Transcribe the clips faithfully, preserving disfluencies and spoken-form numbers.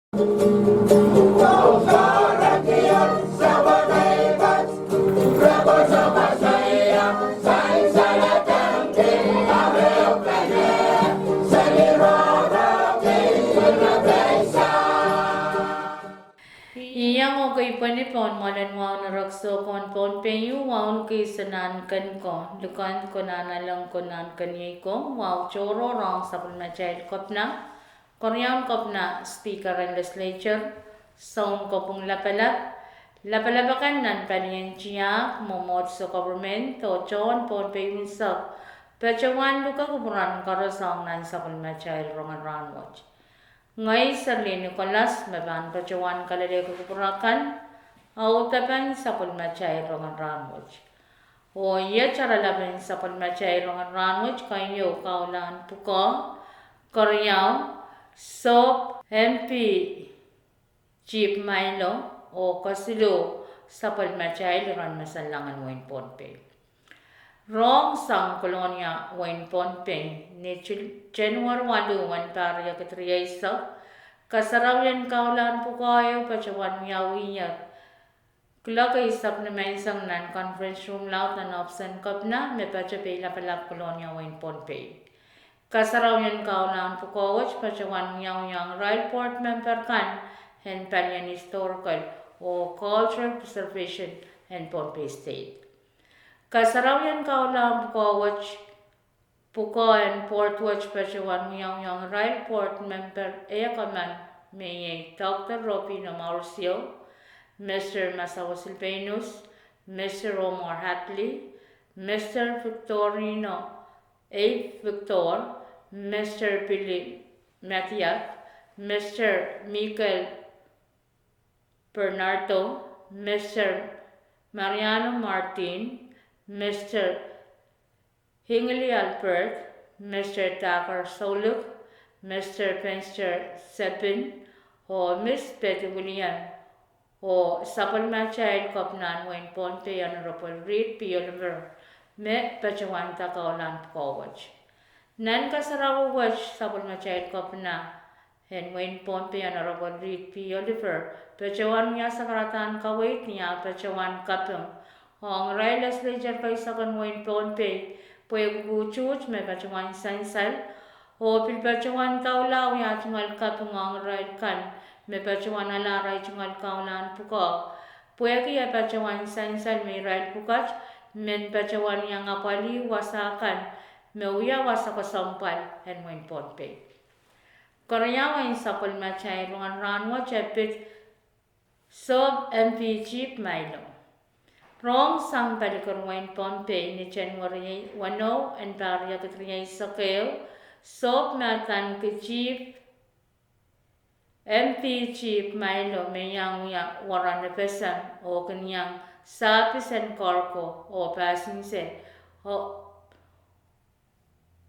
Iang okei pweni pohn mwoalen wahu en rehkso kohn Pohnpei, wahu en kis en Nahnken ko, likend ko, Nahnalek ko, Nahnken iei ko, wahu tohrohr ong sapwellimatail Kepina, Keriaun Kepina, Speaker en Legislature, Sounkopwung Lapalap, lapalap akan nan palien tiahk, mwomwohdiso, government, oh tohn Pohnpei unsek, patohwan luke kupwuramwail koaros ong nan sapwellimatail rongen rahnwet. Ngehi Serlin Nicholas me pahn patohwan kalelehki kupwur akan, audepen sapwellimatail rongen rahnwet. Oh iet oaralapen sapwellimatail rongen rahnwet, keieu kaulahn pwukoa, keriau, Sohp MP Chief Mailo, oh kesiluh, sapwellimatail iren Masanlahngen wehin Pohnpei. Rohng sang Kolonia wehin Pohnpei, ni January waluh en pahr riekid rieisek, kasarawien kaulahn pwukoa ehu patohwan wiawiher kuloak eisek ni menseng nan conference room laud nan ohpis en Kepina me patohwan pei lapalap Kolonia wehin Pohnpei. Kasarawien kaulahn pwukoa wet patohwan wiawi ong irail board member kan en palien Historical oh Cultural Preservation en Pohnpei State. Kasarawien kaulahn pwukoa wet, pwukoa en board wet patohwan wiawi ong irail board member ehu emen, me iei Doctor Robino Mauricio, Mister Masao Silvanus, Mister Omar Hadley, Mister Victorino A. Victor, Mister Billy Mathiak, Mister Michael Bernardo, Mister Mariano Martin, Mister Hingley Albert, Mister Takar Soulik, Mister Penster Sepin, oh Miss Betty William, oh sapwellimatail Kepinahn wehin Pohnpei Honorable Reed P. Oliver, me patohwan da kaulahn pwukoa wet. Nan kasarawi wet sapwellimatail Kepina en wehin Pohnpei Honorable Reed P. Oliver patohwan wia sakaradahn kaweid ni ah patohwan kaping ong irail legislature keisek en wehin Pohnpei pwehki utuht me patohwan sansal, oh pil patohwan doula wia tungoal kaping ong irail kan me patohwan ale arail tungoal kaulahn pwukoa, pwehki e patohwan sansal me irail pwukat men patohwan iang apwalih wasa kan me wia wasa kesempwal en wehin Pohnpei. Keriau en sapwellimatail rongen rahnwet e pid Sohp MP Chief Mailo. Rohng sang paliker wehin Pohnpei ni January weneu en pahr riekid rieisek ehu, Sohp me adaneki Chief MP Chief Mailo me iang wia waran FSM oh kin iang sahpis en cargo oh passenger,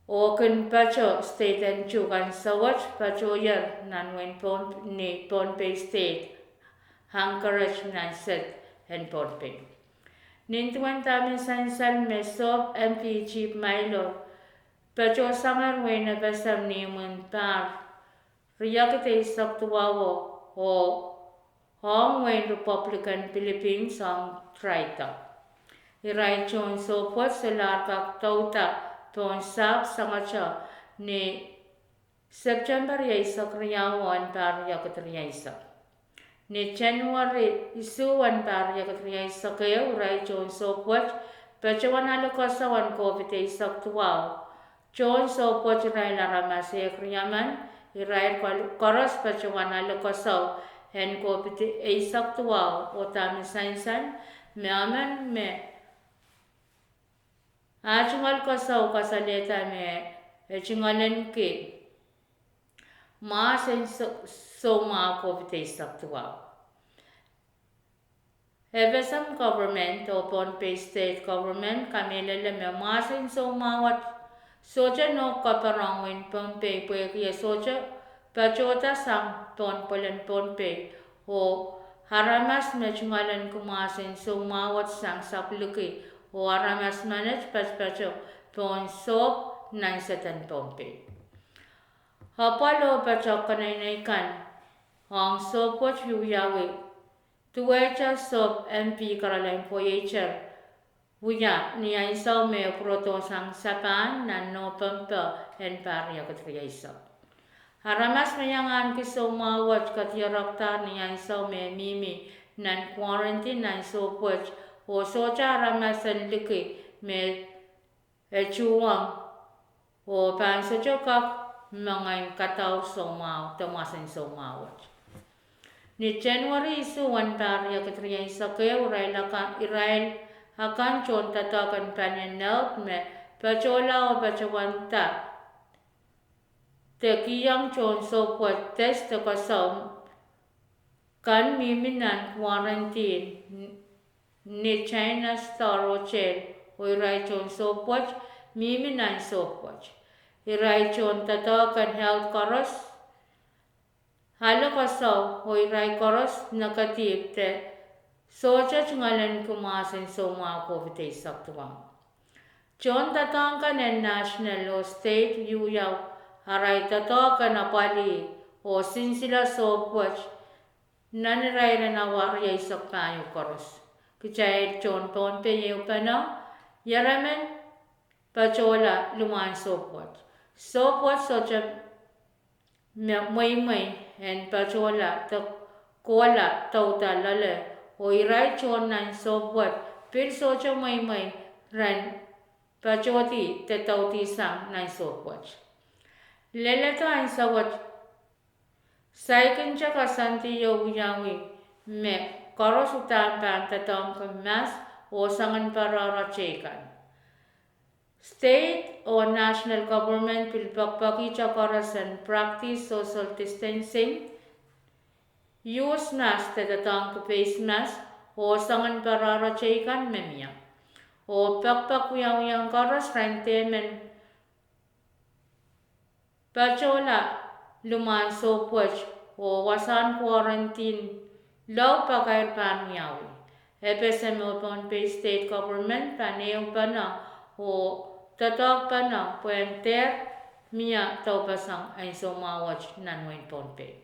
oh kin patoh state en tuhkan sewet patohier nan wehin Pohnpei, ni Pohnpei State, Anchorage nan state en Pohnpei. Nin duwen dahme sansal me Sohp MP Chief Mailo patohsangehr wehin FSM ni imwin pahr riekid eisek duwau oh ong wehin Republican Philippines ong Drydock. Irail tohn sohp wet solahr kak douda pohn sahpw sangete ni September rieisek riau en pahr riekid rieisek. Ni January isuh en pahr riekid rieisek ehu irail tohn sohp wet patohwan ale koasoi en COVID eisek duwau. Tohn sohp wet irail aramas ehk riemen, irail koaros patohwan ale koasoi en COVID eisek duwau oh dahme sansal me emen me ah tungoal koasoi kasalehda me e tungoal ahneki mwahs en soumwahu COVID eisek duwau. FSM government oh Pohnpei State government kamehlele me mwahs en soumwahu wet sohte nohk keper ong wehin Pohnpei pwehki e sohte patohda sang pohn pwelen Pohnpei oh aramas me tungoal ahneki mwahs en soumwahu wet sang sapwliki oh aramas menet patopato pohn sohp nan state en Pohnpei. Apwal oh patohwan keneinei kan ong sohp wet wiawi duwehte sohp MP Caroline Phoeiter wia ni ansou me pwurodo sang Sapahn nan Nopempe en pahr riekid rieisek. Aramas me iang ahneki soumwahu wet kadirekda ni ansou me mihmi nan quarantine nan sohp wet oh sohte aramas en liki me e tuhwong oh pahn sohte kak mengei kadaur soumwahu de mwahsen soumwahu wet. Ni January isuh en pahr riekid rieisek ehu, irail akan, irail akan tohndoadoahk en palien health me patohla oh patohwanda de kihong tohn sohp wet test de koasoi kan mihmi nan quarantine ni China Star Hotel oh irail tohn sohp wet mihmi nan sohp wet. Irail tohndoadoahk en health koaros ale koasoi oh irail koaros negative de sohte tungoal ahneki mwahsen soumwahu COVID eisek duwau. Tohndoadoahk kan en national oh state wiawi arail doadoahk en apwalih oh sinsile sohp wet nan irair en awa rieisek pahieu koaros. Kitail tohn Pohnpei ehupene, Ier emen patohla limwahn sohp wet. Sohp wet sohte me mweimwei en patohla de kohla douda loale, oh irail tohn nan sohp wet pil sohte mweimwei ren patohdi de doudi sang nan sohp wet. Leledo ansou wet, saikinte koasoandi ehu wiawi me koaros uhdahn pahn doadoahngki mask oh soangen poarohro teikan. State oh national government pil poakpoakihte koaros en practice social distancing, use mask de doadoahngki face mask oh soangen poarohro teikan me mie. Oh poakpoak wiawiong koaros ren dehr men patohla limwahn sohp wet oh wasahn quarantine lao pakair pahn wiawi. FSM oh Pohnpei State Government pahn ehupene oh doadoahkpene pwehn dehr mie doupasang en soumwahu wet nan wehin Pohnpei.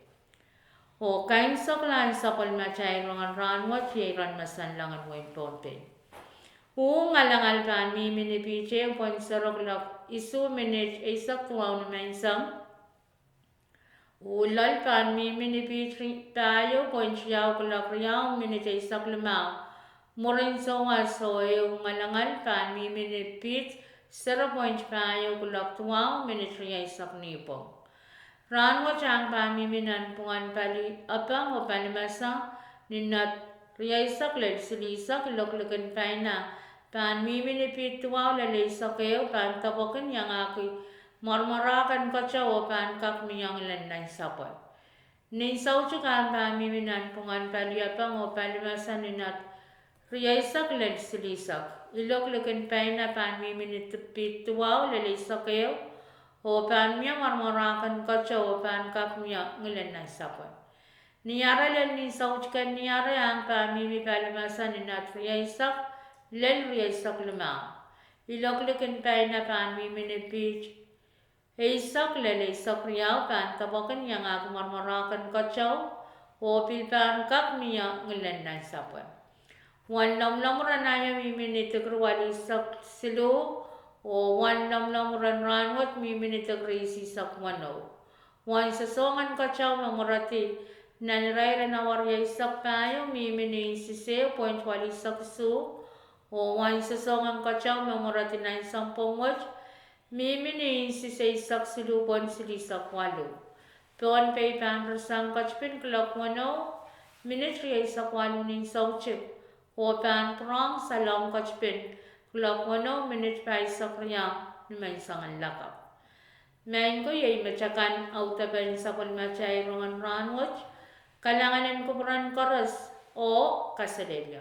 Oh kaimwiseklahn sapwellimatail rongen rahnwet iei iren masanleng en wehin Pohnpei. Uh ngalangal pahn mihmi ni piht ehu poin sero kuloak isuh minit eisek duwau nimenseng. Uh loal pahn mihmi ni piht pahieu poin riau kuloak riau minit eisek limau. Mwurin souwas oh ehu ngalangal pahn mihmi ni piht sero poin pahieu kuloak duwau minit rieisek nipwong. Rahnwet ahng pahn mihmi nanpwungen pali apang oh pali masa ni knot rieisek lel silihsek. Ilok likin paina pahn mihmi ni piht duwau lel eisek ehu, pahn depwekin iangahki mwarmwarahk en keteu oh pahn kak mie ngilen nansapwe. Nin soutik ahng pahn mihmi nanpwungen pali apang oh pali masa ni knot rieisek lel silihsek. Ilok likin paina pahn mihmi ni piht duwau lel eisek ehu, oh pahn mie mwarmwarahk en keteu oh pahn kak mie ngilen nansapwe. Ni ahr lel nin soutik en ni ahr ahng pahn mihmi pali masa ni knot rieisek lel rieisek limau. Ilok likin paina pahn mihmi ni piht eisek lel eisek riau, pahn depwekin iangahki mwarmwarahk en keteu oh pil pahn kak mie ngilen nansapwe. Wen lomwlomw ren aio mihmi ni degree welihsek siluh, oh wen lomwlomw ren rahnwet mihmi ni degree isihsek weneu. Wen sosohng en keteu me mweredi nan irair en awa rieisek pahieu mihmi ni inches ehu poin welihsek isuh, oh wen sosohng en keteu me mweredi nan sounpwong wet mihmi ni inches eisek siluh poin silihsek waluh. Pohnpei pahn rasehng ketipin kuloak weneu minit rieisek waluh nin soutik, oh pahn pwurehng salong ketipin kuloak weneu minit pahisek riau nimenseng en lakapw. Maing ko, iei metakan audepen sapwellimatail rongen rahnwet. Kalahngan en kupwuren koaros oh kaselehlie.